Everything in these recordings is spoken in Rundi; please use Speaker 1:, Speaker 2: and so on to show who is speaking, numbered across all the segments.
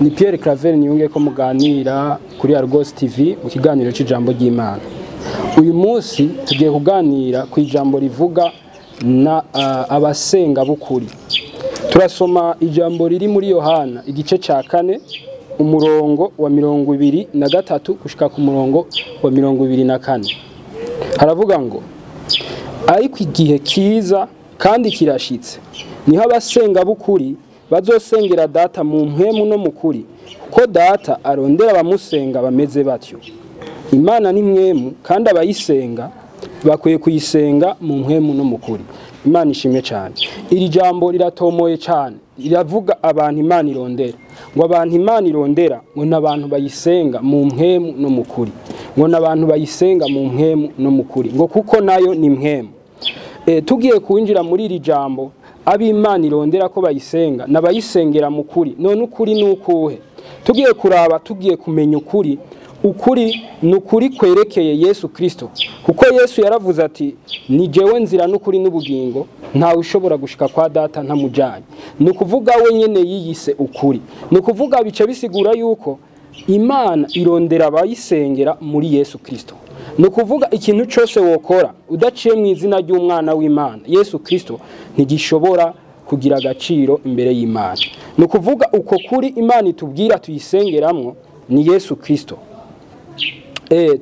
Speaker 1: Ni Pierre Claver Niyunge ko muganira kuri Argos TV mu kiganiro c'ijambo ry'Imana. Uyu munsi tugiye kuganira ku ijambo rivuga na abasenga bukuri. Turasoma ijambo riri muri Yohana igice ca 4 umurongo wa 23 gushika ku murongo wa 24. Haravuga ngo ariko igihe kiza kandi kirashitse niho abasenga bukuri bazosengera data mu mpwemu no mukuri, kuko data arondera abamusenga bameze batyo. Imana ni mwemu kandi abayisenga bakwiye kuyisenga mu mpwemu no mukuri. Imana ishimwe cyane. Iri jambo riratomoye cyane, riravuga abantu Imana irondera, ngo abantu Imana irondera ngo n'abantu bayisenga mu mpwemu no mukuri, ngo n'abantu bayisenga mu mpwemu no mukuri, ngo kuko nayo ni mpwemu. Tugiye kuwinjira muri iri jambo, ab'Imana irondera ko bayisenga n'abayisengera mu kuri. None ukuri nukuhe? Tugiye kuraba, tugiye kumenya ukuri. Ukuri nukuri kwerekeye Yesu Kristo, kuko Yesu yaravuze ati ni jewe nzira n'ukuri n'ubugingo, ntawe ushobora gushika kwa data ntamujanye. Nukuvuga we nyene yiyise ukuri. Nukuvuga bice bisigura yuko Imana irondera abayisengera muri Yesu Kristo. Nukuvuga ikintu cyose wokora udaciye mu izina ry'umwana w'Imana Yesu Kristo ntigishobora kugira agaciro imbere y'Imana. Nukuvuga uko kuri Imana itubwira tuyisengeramwo ni Yesu Kristo.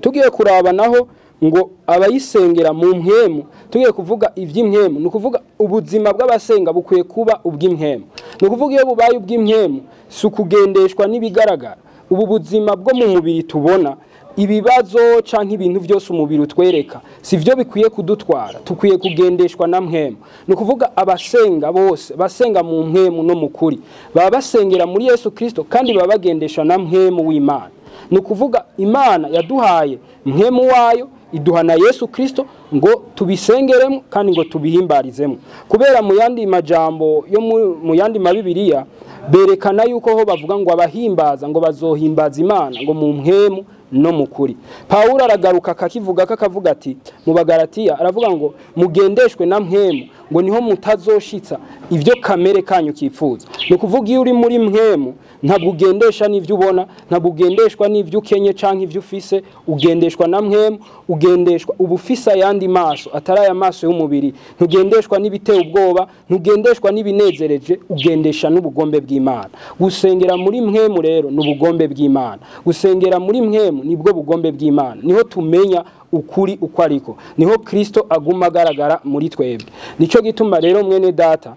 Speaker 1: Tugiye kuraba naho ngo abayisengera mu mpwemu, tugiye kuvuga ivy'impwemu. Nukuvuga ubuzima bw'abasenga bukwiye kuba ubw'impwemu. Nukuvuga iyo bubaye ubw'impwemu si ukugendeshwa n'ibigaragara. Ubu buzima bwo mu mubiri tubona, ibibazo canke ibintu byose umubiri utwereka sivyo bikwiye kudutwara, tukwiye kugendeshwa na mpwemu. Nukuvuga abasenga bose basenga mu mpwemu no mukuri baba basengera muri Yesu Kristo kandi baba bagendeshwa na mpwemu w'Imana. Nukuvuga Imana yaduhaye mpwemu wayo, iduha na Yesu Kristo ngo tubisengeremo kandi ngo tubihimbarizemo. Kubera mu yandi majambo yo mu yandi mabibiriya berekana yuko ho bavuga ngo abahimbaza ngo bazohimbaza Imana ngo mu mpwemu no mukuri. Paulo aragaruka akakivuga kakavuga ati mu Bagalatiya aravuga ngo mugendeshwe na mpwemu ngo niho mutazoshitsa ivyo kamere kanyu kifuza. Nukuvuga iyo uri muri mpwemu ntabwo ugendesha n'ivyo ubona, ntabwo ugendeshwa n'ivyo ukenye canke ivyo ufise, ugendeshwa na mpwemu, ugendeshwa ubufisa yandi maso atari aya maso y'umubiri, ntugendeshwa n'ibiteye ubwoba, ntugendeshwa n'ibinezereje, ugendesha n'ubugombe bw'Imana. Gusengera muri mpwemu rero n'ubugombe bw'Imana. Gusengera muri mpwemu nibwo bugombe bw'Imana, niho tumenya ukuri uko ariko, niho Kristo aguma agaragara muri twebwe. Nico gituma rero mwene data,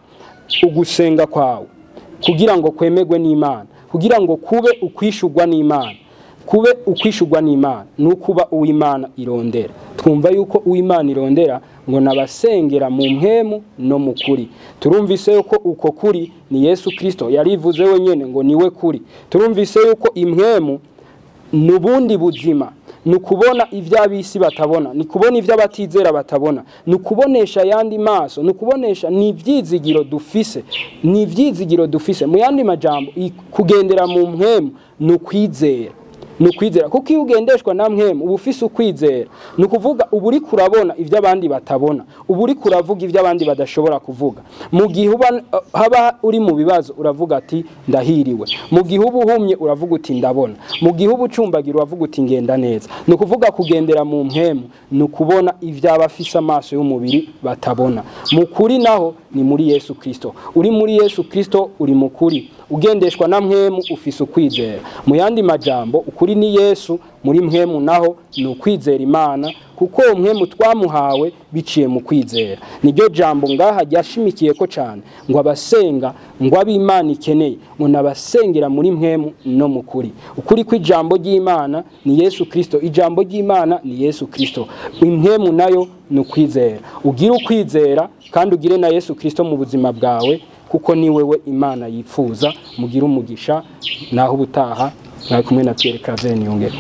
Speaker 1: ugusenga kwawe kugira ngo kwemegwe n'Imana, kugira ngo kube ukwishurwa n'Imana, kube ukwishurwa n'Imana nukuba uw'Imana irondera. Twumva yuko uw'Imana irondera ngo nabasengera mu mpwemu no mukuri. Turumvise yuko uko kuri ni Yesu Kristo yarivuze wenyene ngo niwe kuri. Turumvise yuko impwemu nubundi buzima, nukubona ivy'abisi batabona, nikubona ivy'abatizera batabona, nukubonesha yandi maso, nukubonesha ni ivyizigiro dufise, ni ivyizigiro dufise. Mu yandi majambo, kugendera mu mpwemu nukwizera, nukwizera. Kuko iyo ugendeshwa na mpwemu uba ufise ukwizera. Nukuvuga uba uriko urabona ivy'abandi batabona, uba uriko uravuga ivy'abandi badashobora kuvuga. Mu gihe haba uri mu bibazo uravuga ati ndahiriwe, mu gihe uba uhumye uravuga uti ndabona, mu gihe uba ucumbagira uravuga uti ngenda neza. Nukuvuga kugendera mu mpwemu nukubona ivy'abafise amaso y'umubiri batabona. Mu kuri naho ni muri Yesu Kristo. Uri muri Yesu Kristo uri mu kuri, ugendeshwa na mpwemu ufise ukwizera. Mu yandi majambo ukuri ni Yesu, muri mpwemu naho ni ukwizera Imana, kuko mpwemu twamuhawe biciye mu kwizera. Niryo jambo ngaha ryashimikiye ko cyane ngo abasenga ngo ab'Imana ikeneye ngo nabasengera muri mpwemu no mukuri. Ukuri kw'ijambo ry'Imana ni Yesu Kristo, ijambo ry'Imana ni Yesu Kristo. Impwemu nayo ni ukwizera. Ugire ukwizera kandi ugire na Yesu Kristo mu buzima bwawe, kuko ni wewe Imana yifuza. Mugire umugisha naho ubutaha. Mwari kumwe na Pierre Claver Niyongeko.